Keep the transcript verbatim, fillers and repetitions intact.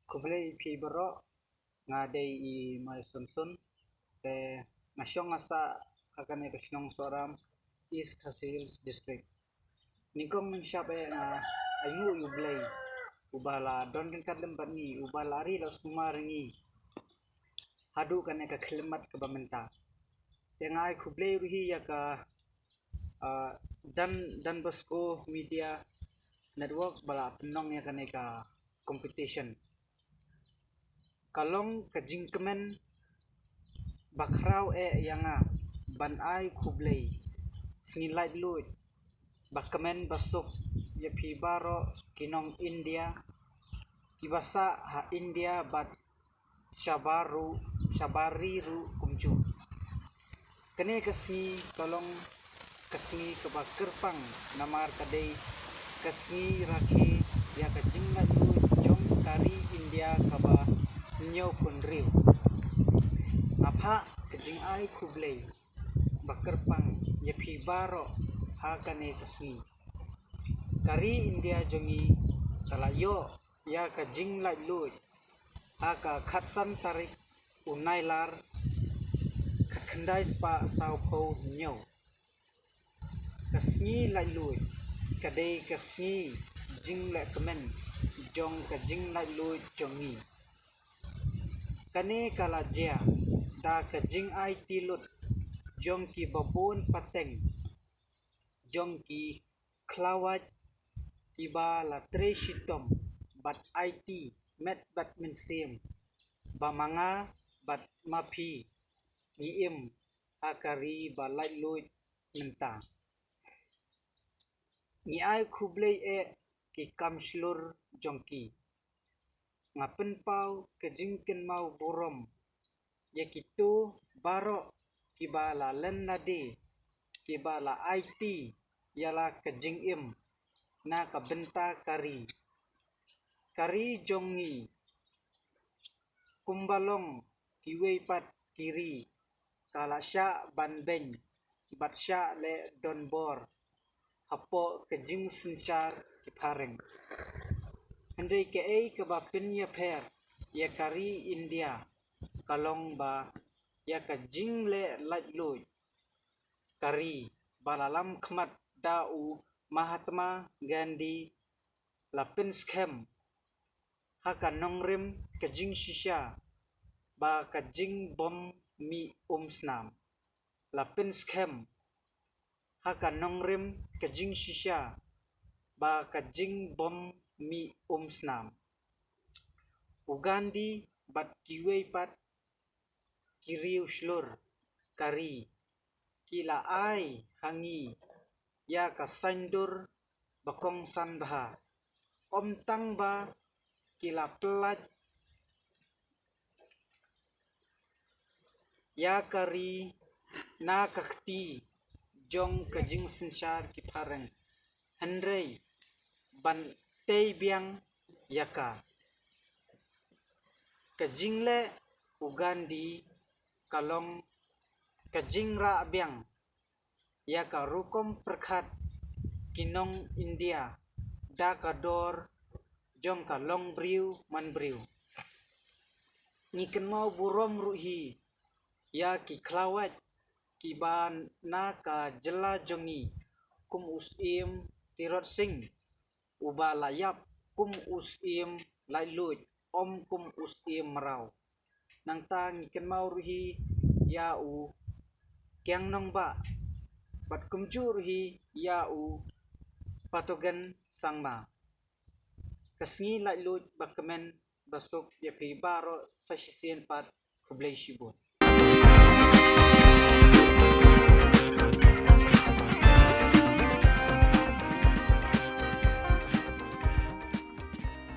Khublei ïa phi baroh, nga dei i Mai Samson, te nga shong nga sah ha kane ka shnong Sohram, East Khasi Hills District. Nyngkong nyngshap eh nga ainguh ïa u Blei, uba la don ryngkat lem bad ngi, uba la ri la sumar ngi haduh kane ka khyllipmat kaba mynta. Te nga ai khublei ruh hi ïa ka, ah, Don, Don Bosco Media Network ba la pynlong ïa kane ka competition. Ka long ka jingkmen ba khraw eh ïa nga ban ai khublei sngi laitluid ba kmen ba suk ïa phi baroh ki nong India kiba sah ha India bad shabar ruh, shabar ri ruh kumjuh. Kane ka sngi ka long ka sngi kaba kyrpang namar ka dei ka sngi rakhe ïa ka jinglaitluid jong ka ri India kaba hynñiewphew hynriew. Nga phah ka jingai khublei ba kyrpang ïa phi baroh ha kane ka sngi. Ka ri India jong ngi ka la ïoh ïa ka jinglaitluid ha ka khatsan tarik u Nailar khatkhyndai spah sawphew hynñiew. Ka sngi laitluid ka dei ka sngi jinglehkmen jong ka jinglaitluid jong ngi. Kane ka la jia da ka jingaiti lut jong kiba bun pateng, jong ki khlawait kiba la trei shitom bad aiti met bad mynsiem ba ma nga bad ma phi ngi im ha ka ri ba laitluid mynta. Ngi ai khublei eh ki kam shlur jong ki. Nga pynpaw ka jingkynmaw burom ïa kito baroh kiba la len lade, kiba la aiti ïa la ka jingim na ka bynta ka ri. Ka ri jong ngi kumba long kiwei pat ki ri ka la shah ban beiñ bad shah leh donbor hapoh ka jingsynshar ki phareng. Hynrei kaei kaba pynïapher ïa ka ri India ka long ba ïa ka jingleh laitluid ka ri ba la lam khmat da u Mahatma Gandhi la pynskhem ha ka nongrim ka jingshisha ba ka jingbym mih umsnam. La pynskhem ha ka nongrim ka jingshisha ba ka jingbym mih umsnam. U Gandhi bad kiwei pat ki riewshlur ka ri ki la ai ha ngi ïa ka saiñdur ba kongsan bha. Ym tang ba ki la pyllait ïa ka ri na ka kti jong ka jingsynshar ki phareng, hynrei ban tei biang ïa ka. Ka jingleh u Gandhi ka long ka jingrah biang ïa ka rukom pyrkhat ki nong India da ka dor jong ka longbriew manbriew. Ngi kynmaw burom ruh hi ïa ki khlawait kiba na ka jylla jong ngi kum u Syiem Tirot Sing uba la ïap kum u Syiem Laitluid, ym kum u Syiem Mraw. Nangta ngi kynmaw ruh hi ïa u Kiang Nangbah bad kumjuh ruh hi ïa u Patogen Sangma. Ka sngi laitluid ba kmen ba suk ïa phi baroh sa shisien pat, khublei shibun.